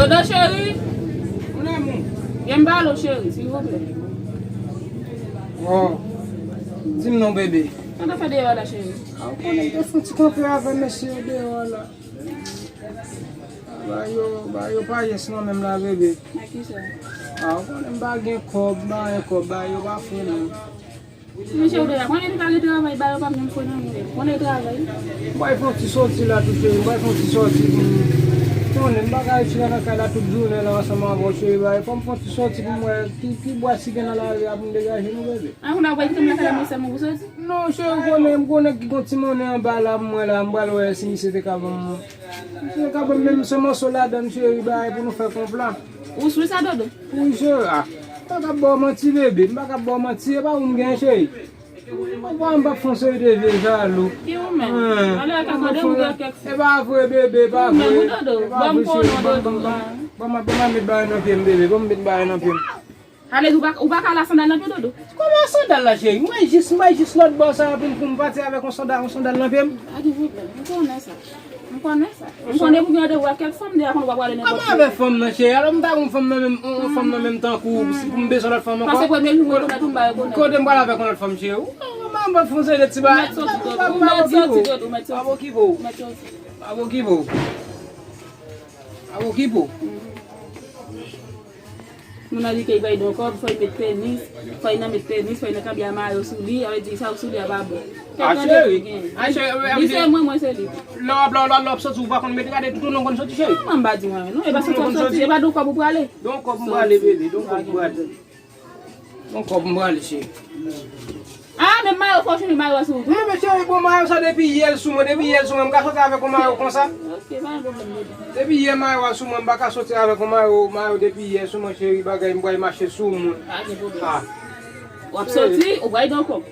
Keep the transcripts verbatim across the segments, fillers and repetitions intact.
Dodo cheri. Mon amour. Gen m pale w cheri, silvouplè. Oh. Di m non, bebe. Sa w ap fè deyò la, cheri? Ah, ou konnen m te fè yon ti kanpe avè mesye yo deyò la. Ba yo, ba yo pa yes non menm la, bebe. Nan kisa? Ah, ou konnen m pa gen kòb, m pa gen kòb, ba yo pa fre non. Mesye, ou deja konnen li pa gen travay, ba yo pa menm fre nan mwen. Konnen travay. M bay fè yon ti sòti la tou, cheri. M bay fè yon ti sòti pou m. Konnen m pa ka rete la nan kay la tout jounen la ansanm avè w, cheri. Ba fò m fè yon ti sòti pou m wè ki, ki bwa si gen nan lari a pou m degaje nou, bebe. An, kounye a w pral kite m lakay la mwen sèlman pou sòti? Non, cheri, ou konnen, m konnen ki gon ti monnen anba la pou mwen la, m pral wè si misye te ka ban m. Misye te ka ban m menm se mòso ladann, cheri, ba pou nou fè konpla. Ou sou sa, Dodo? Wi, cheri, ah. M pa ka ba w manti, bebe. M pa ka ba w manti. E pa ou m gen, cheri. Ou pa, m p ap fè yon seri de vye jalou. Ki ou menm? Alò, e pa vre, bebe, e pa vre. Ou menm, Dodo. E pa vre, cheri. Ban m konnen, Dodo. Ban m, ban m met bagay nan pye m, bebe. Ban m met bagay nan pye m. Ale, ou pa, ou pa ka la sandal nan pye, Dodo? Kòman sandal la, cheri? Mwen jis, mwen jis lòt bò sa a pou m, pou m pati avèk yon sandal, yon sandal nan pye m. Pa gen pwoblèm. M konnen sa. M konnen sa. M konnen pou gen randevou ak kèk fanm, deja konn w pa prale nenpòt kote. Kòman avè fanm nan, cheri? Alò, m ta gon fanm nan menm, yon, yon fanm nan menm tankou, si pou m bezwen lòt fanm ankò? Paske premye jou mwen konnen tou m pa rekonèt. Kote m pral avèk yon lòt fanm, cheri? Ou, ou, ou, m ap fè yon seri de ti bagay. Ou mèt soti, Dodo. Ou mèt soti, Dodo. Ou mèt soti. M ap okipe w. Ou mèt soti. M ap okipe w. M ap okipe w. Moun nan di ke li bay don kòb, fò li met tenis, fò li nan met tenis, fò li nan kanpe a mayo sou li, sa vle di sa sou li a pa bon. A, cheri. A, cheri, li se mwen, mwen se li. Lè w ap, lè w ap, lè w ap soti, ou pa konn mete, gade, tout non konn soti, cheri. Non, mwen m pa di mwen, non, e pa soti, soti, e pa don kòb ou prale. Don kòb m prale, bebe, don kòb m prale. Don kòb m prale, cheri. Ah, men mayo fò cheri, mayo a sou ou tou. Eh, men cheri, bon, mayo sa depi yè l sou mwen, depi yè l sou mwen, m ka soti avèk yon mayo konsa? Ok, pa gen pwoblèm, bebe. Depi yè mayo a sou mwen, m pa ka soti avèk yon mayo, mayo depi yè sou mwen, cheri, bagay, m pral mache sou moun. Pa gen pwoblèm. Ah. W ap soti, ou pral don kòb.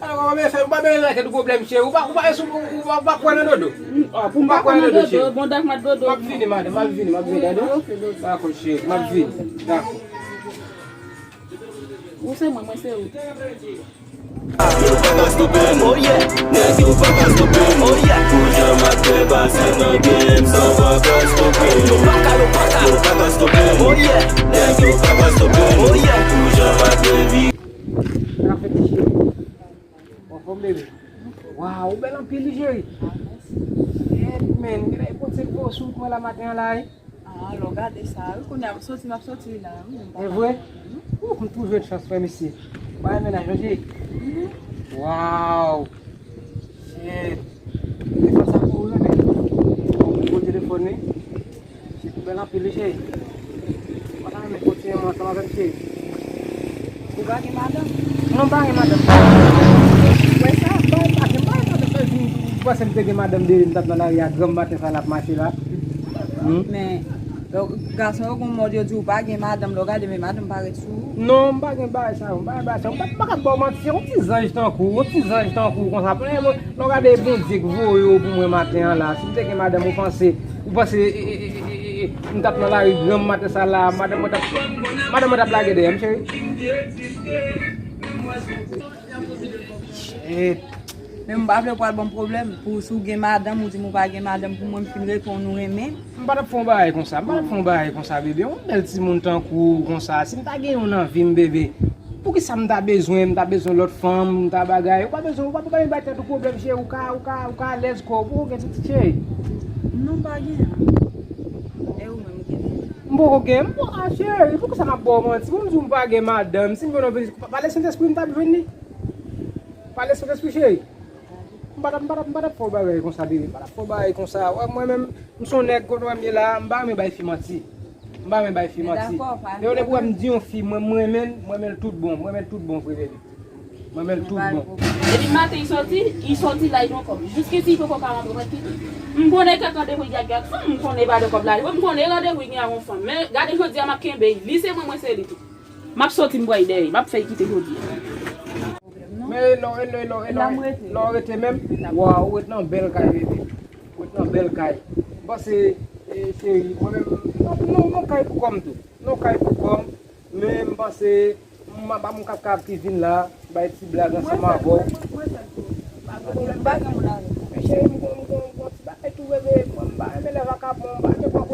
Alò, w pa bezwen fè, w pa bezwen fè tèt ou pwoblèm, cheri. Ou pa, ou pa, ou pa, ou pa kwè nan Dodo? Ou pa kwè nan Dodo, cheri? Bon, dakò, Dodo. M ap vini, madanm, m ap vini, m ap vini, tande? Ok, Dodo. Dakò, cheri, m ap vini. Dakò. Ou se mwen, mwen se ou. Yo pa ka stoppe m, oh yeah. Nèg yo pa ka stoppe m, oh yeah. Pou jan m ap fè pase nan game, sa pa ka stoppe m. Yo pa ka, yo pa ka. Yo pa ka stoppe m, oh yeah. Nèg yo pa ka stoppe m, oh yeah. Pou jan m ap leve. Sa fè ti cheri. Anfòm, bebe? Waw, ou bèl anpil, wi, cheri. Ah, mèsi. Shit, man. Genlè e pwotèj gwo sou mwen la maten an la, wi. Ah, lè w gade sa, wi, kounye a m soti, m ap soti la, wi, m pa... E vre? Ou, m toujou jwenn chans, frè, mesye. Bagay mennaj, wi, cheri. Waw. Shit. Telefòn sa pou ou, wi, men. Bon, gwo telefòn, wi. Shit, ou bèl anpil, wi, cheri. Ou pa ta renmen kontinye ansanm avè m, cheri? Ou pa gen madanm? Non, m pa gen madanm. Ou wè sa? M pa, m pa gen, m pa gen madanm. Ou panse m te gen madanm depi m t ap nan lari a granm maten sa l ap mache la? Hmm? Men, gason yo gon mòd yo di ou pa gen madanm, lè w gade men madanm parèt sou ou. Non, m pa gen bagay sa yo, m pa gen bagay sa yo. M pa, m pa ka ba w manti, se yon ti zanj tankou, yon ti zanj tankou konsa. Lè w gade Bondye k voye w pou mwen maten an la, si m te gen madanm, ou panse Ou panse, e, e, e, e, e, e, m t ap nan lari granm maten sa la, madanm mwen t ap, madanm mwen t ap lage dèyè m, cheri. Shit. Men m pa vle w pral ban m pwoblèm. Pou si w gen madanm, ou di m ou pa gen madanm, pou mwen m fin reponn ou renmen. M pa t ap fè yon bagay konsa, m pa t ap fè yon bagay konsa, bebe. Yon bèl timoun tankou w konsa, si m ta gen youn nan vi m, bebe. Poukisa m ta bezwen, m ta bezwen lòt fanm, m ta bagay? Ou pa bezwen, ou pa, ou pa bezwen bay tèt ou pwoblèm, cheri. Ou ka, ou ka, ou ka alèz kò w, ou gen pitit, cheri. Non, m pa gen. E ou menm, ou gen? M poko gen. M poko, ah, cheri, poukisa m ap ba w manti? Pou m di w m pa gen madanm, si m jwenn yon pitit, pa, pa Lesentespri m t ap jwenn li. Pa Lesentespri, cheri. M pa t ap, m pa t ap, m pa t ap fè w bagay konsa, bebe. M pa t ap fè w bagay konsa. Wè, mwen menm, m se yon nèg, kote w wè m ye la, m pa renmen bay fi manti. M pa renmen bay fi manti. Dakò, pa gen pwoblèm. Depi w wè m di yon fi, mwen, m renmen l, m renmen l tout bon, m renmen l tout bon vre, bebe. M renmen l tout bon. Depi maten, li soti, li soti la, li gon kòb. Jiskisi li poko ka rantre, mwen kite. M konnen kèk randevou li gen ak fanm, m konnen pa de kòb la, li, m konnen randevou li gen ak yon fanm. Men, gade jodi a, m ap kenbe li. Li se mwen, mwen se li tou. M ap soti, m pral dèyè, m ap fè l kite jodi a. Men lè w, lè w, lè w, lè w rete menm, waw, ou ret nan bèl kay, bebe. Ou ret nan bèl kay. M panse, e, cheri, mwen menm, non, non, non, kay pou kò m tou. Non, kay pou kò m. Men m panse, m ap, m ap yon kapkav ki vin la, bay ti blag ansanm avè w. Mwen, mwen, mwen, mwen fè l tou. Pa gen pwoblèm, pa gen moun avè m. Men cheri, m gon, m gon, m gon ti bagay tou, bebe. Mwen, m pa renmen lè vakabon, m pa renmen pran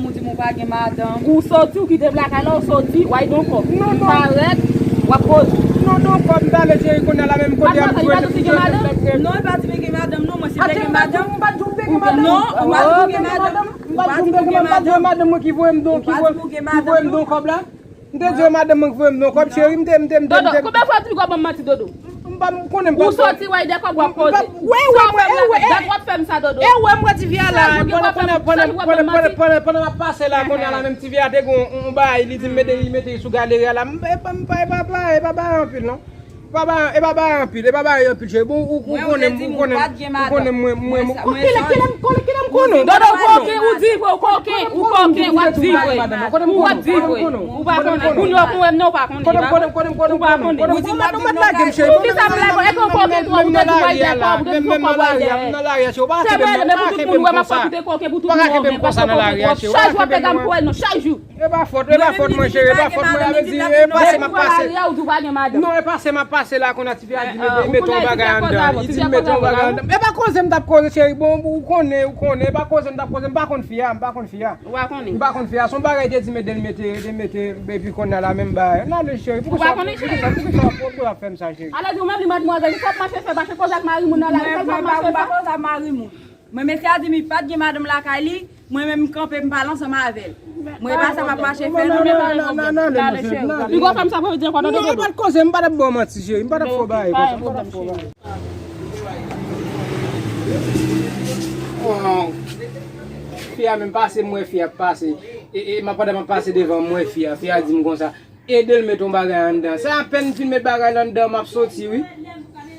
madanm, ou di m ou pa gen madanm. Ou soti, ou kite lakay la, ou soti, w al don kòb. Non, non. Parèt, w ap koze. Non, non, kòb m t ale cheri, kounye a la menm kote a m jwenn. Ou pa di m gen madanm? Non, e pa di m gen madanm, non, mwen si m te gen madanm. M pa di w m te gen madanm. Non, ou pa di m gen madanm. M pa di w m te gen madanm. M pa di w m te gen madanm, mwen ki voye m don, ki voye m don kòb la. M te di yo madanm mwen ki voye m non kòb, cheri, m te, m te, m te, m te. Dodo, konbyen fwa w di w ap ban m manti, Dodo? M pa, m konnen m pa. Ou soti, w al de kòb, w ap poze. Wè, wè, wè, wè, wè. Dat w ap fè m sa, Dodo. E wè, m wè ti fi a la, pandan, pandan, pandan, pandan, pandan, pandan m ap pase la, kounye a la, menm ti fi a te gen yon, yon bagay, li di m mete, li mete sou galeri a la. M, e pa, m pa, e pa, e pa, e pa bagay anpil, non. E pa bagay, e pa bagay anpil, e pa bagay anpil, cheri. Bon, ou, ou konnen, ou konnen, ou konnen, mwen, mwen, mwen, kilè, kilè, kilè, kilè m konnen? Dodo, ou koken, ou di vre, ou koken, ou koken, w ap di vre. Ou ap di vre. Ou pa konnen. Kounye a w konnen, non, ou pa konnen. Kote, kote, kote, kote, ou pa konnen. Ou di m ap di non, lage m, cheri. Poukisa m lage w? Epi w koken twòp, ou te di w al dèyè kòb, ou te di w koke w al dèyè. Se vre, men pou tout moun wè m ap koute koken, pou tout moun wè w menm, pa konnen koken twòp. Chak jou w ap pèdi m pou wè l, non, chak jou. E pa fòt, e pa fòt mwen, cheri, e pa fòt mwen, a vle di, e pase m ap pase. Non, e pase m ap pase la, kounye a ti fi a di mete, mete yon bagay anndan. Li di mete yon bagay anndan. E pa koze m t ap koze, cheri, bon, ou konnen, ou konnen, e pa koze m t ap koze, m pa konn fi a, m pa konn fi a. Ou pa konnen? M pa konn fi a, se yon bagay te di mete, l mete, te mete, epi kounye a la menm bagay. N ale, cheri, poukisa, poukisa, poukisa w ap fè m sa, cheri? Ale di ou menm li madmwazèl, li sot mache fè, mache koze ak mari moun nan lari, sa l sot mache fè? Mwen, mesye a di m li pa t gen madanm lakay li, mwen menm m kanpe, m pale ansanm avè l. Mwen, e pa sa m ap mache fè, non. Li gon fè m sa pou di ankò, non, non, non, pa t koze, m pa t ap ba w manti, cheri, m pa t ap fè w bagay konsa, m pa t ap fè w bagay. Fi a menm pase, m wè fi a pase. E, e, m ap, pandan m ap pase devan, m wè fi a. Fi a di m konsa, ede l met yon bagay anndan. Se apèn m fin met bagay la anndan, m ap soti, wi.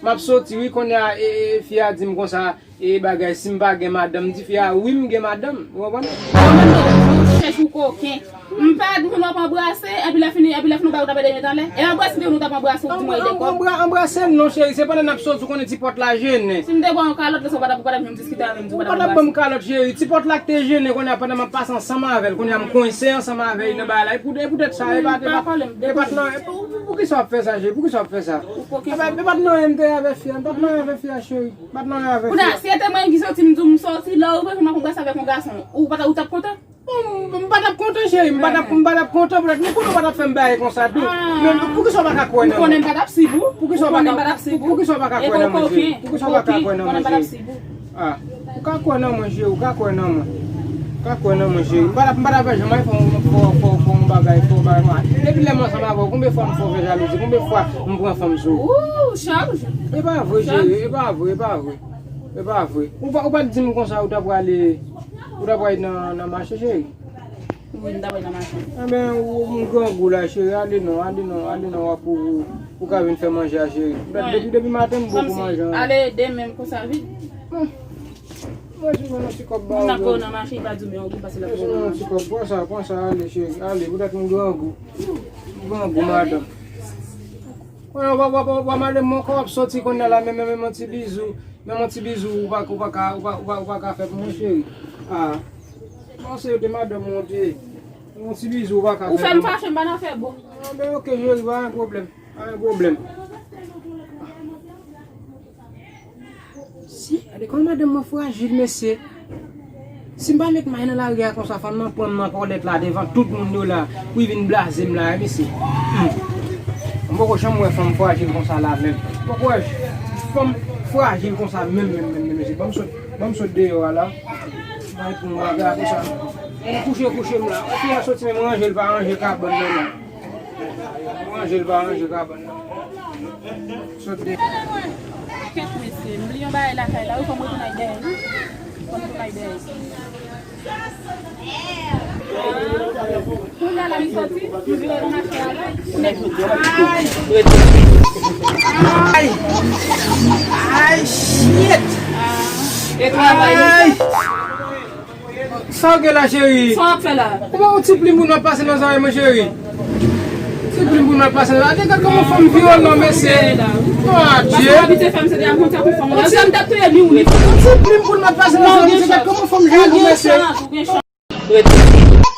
M ap soti, wi, kounye a, e, e, fi a di m konsa, e, bagay, si m pa gen madanm, m di fi a, wi, m gen madanm. Ou konprann? Ou menm, ou chèch ou koken. M pa di moun w ap anbrase, epi lè fini, epi lè fini, ou pa, ou t ap ede met anlè. E anbrase m te, ou t ap anbrase, ou di mwen ede kòb. Anbra-, anbrase m non, cheri, se pandan n ap soti, ou konnen ti pòt la jennen. Si m te ba w yon kalòt, lè sa w pa t ap, ou pa t ap vin diskite avè m, ou pa t ap anbrase m. Ou pa t ap ban m kalòt, cheri. Ti pòt la k te jennen, kounye a pandan m ap pase ansanm avè l, kounye a m konse ansanm avè l nan bagay la. E pou, e poutèt sa, e pa, e pa, e pa t nan, e pou, pou, poukisa w ap fè sa, cheri? Poukisa w ap fè sa? E pa, e pa t nan anyen m te avè fi a, m pa t nan anyen avè fi a, cheri. M pa t nan anyen avè fi a. Kounye a, si e te mwen ki soti, m di w m soti, lè w rive, m ap anbrase avèk yon gason, ou pa t, ou t ap kontan? M, m pa t ap kontan, cheri. M pa t ap, m pa t ap kontan poutèt, men kote w pa t ap fè m bagay konsa tou? Men poukisa w pa ka kwè nan mwen? Ou konnen m pa t ap swiv ou. Poukisa w pa ka, poukisa w pa ka kwè nan mwen, cheri? Poukisa w pa ka kwè nan mwen, cheri? Ah, ou ka kwè nan mwen, cheri, ou ka kwè nan mwen. Ou ka kwè nan mwen, cheri. M pa t ap, m pa t ap fè janm fè yon, fè, fè, fè yon bagay, fè yon bagay konsa. Depi lè m ansanm avè w, konbyen fwa m fè w fè jalouzi? Konbyen fwa m pran fanm sou ou? Ooh, chak jou. E pa vre, cheri, e pa vre, e pa vre. E pa vre. Ou pa, ou pa t di m konsa, ou ta prale, ou ta prale nan, nan mache, cheri? Wi, m ta prale nan mache. Enben, ou, ou grangou la, cheri. Ale non, ale non, ale non, w ap, ou, ou ka vin fè manje a, cheri. Depi, depi maten, m bo pou manje an. Ale demen konsa vit. Mwen jwenn yon ti kòb ba ou. Moun ap voye w nan mache, li pa di w men yon goud, pase l ap voye w nan mache. Yon ti kòb, pran sa, pran sa, ale, cheri, ale, poutèt m grangou. M grangou, madanm. Kounye a, w ap, w ap, w ap, w ap ale, mon kò w ap soti kounye a la, men, men, men, yon ti bizou. Men yon ti bizou, ou pa, ou pa ka, ou pa, ou pa, ou pa ka fè pou mwen, cheri. Ah. Bon, se yo te madanm ou te. Yon ti bizou, ou pa ka fè pou mwen. Ou fè m fache, m pa nan fè bon. Ah, ben, ok, cheri, pa gen pwoblèm. Pa gen pwoblèm. Si, gade kòman madanm mwen frajil, mesye. Si m pa met may nan lari a konsa, fanm nan pran m nan kòlèt la devan tout moun yo la, pou l vin blaze m la, mesye. Hmm. M poko janm wè fanm frajil konsa la menm. M poko wè fanm frajil konsa menm, menm, menm, menm, mesye. Ban m sot, ban m sot deyò a la. Bay pou m bagay konsa. Kouche, kouche m la. Fi a soti menm ranje l pa ranje kabann nan la. Ranje l pa ranje kabann nan. Sot de. Kèt mesye, m bliye Bay lakay la, ou fè mwen tounen dèyè. Fè mwen tounen dèyè. Kounye a la, m soti, m vire nan machin a la. Ay! Ay! Ay, shit! E travay nou fè. Sa w gen la, cheri? Sa w ap fè la? Kòman yon ti plim pou n ap pase nan zòrèy mwen, cheri? Ti plim pou n ap pase nan zòrèy. Gade kòman fanm vyolan, mesye. Adye. Paske w abitye fè m santi a kontan pou fanm. Lòt fwa m t ap touye ni ou ni fanm. Yon ti plim pou n ap pase nan zòrèy, mesye. Gade kòman fanm jaloux, mesye. Ou gen chans, ou gen chans.